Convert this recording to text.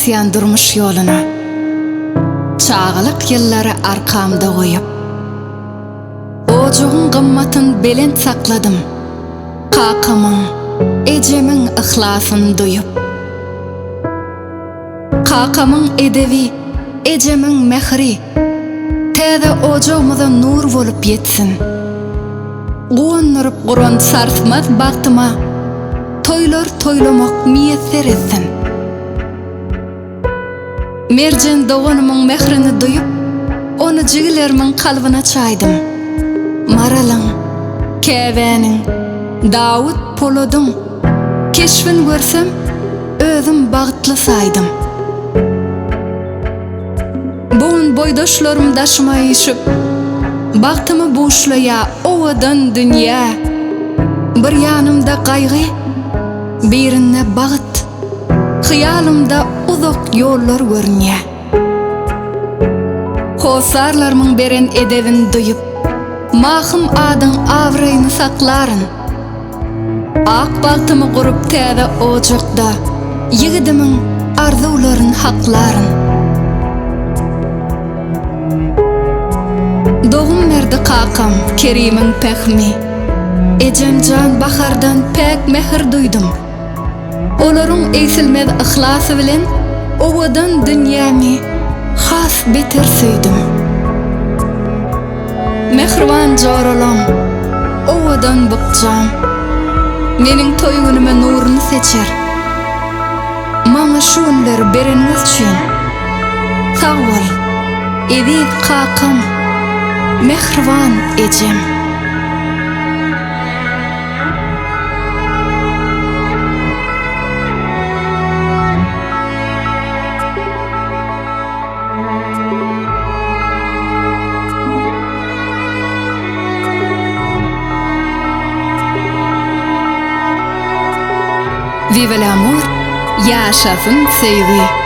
basýan durmuş ýoluna. Çagalyk ýyllary arkamda goýup. Ojagyň gymmatyn belent sakladym. Kakamyň, ejemiň yhlasyn duýup. Kakamyň edebi, ejemiň mähri Täze ojagymyza nur bolup ýetsin. Guwandyryp guran sarsmaz bagtyma Toýlar toýlamak miýesser etsin. Merjen doganymyň mährini duýup, ony jigilerimiň kalbyna çaýdym. Maralyň, Käbäniň, Dawut Poladyň keşbin görsem, özüm bagtly saýdym. Bu gün boýdaşlarym daşyma üýşüp, Bagtymy buşlaýa owadan dünýä. Bir ýanymda gaýgy, birinde bagt, Hyýalymda uzak ýollar görünýä. Hossarlarymyň beren edebin duýup, Mahym adyň abraýyny saklaryn. Ak bagtymy gurup täze ojakda, Ýigidimiň arzuwlaryn haklaryn. Dogum berdi kakam Kerimiň pähimi, Ejemjan Bahardan päk mähir duýdum. Olaryň egsilmez yhlasy bilen owadan dünýämi has beter söýdüm. Mähriban joralam, owadan bukjam, Meniň toý günüme nuruny seçer. Maňa şu günleri bereniňiz üçin sag bol, eziz kakam, mähriban ejem. Vive l'amour, ýaşasyn söýgi!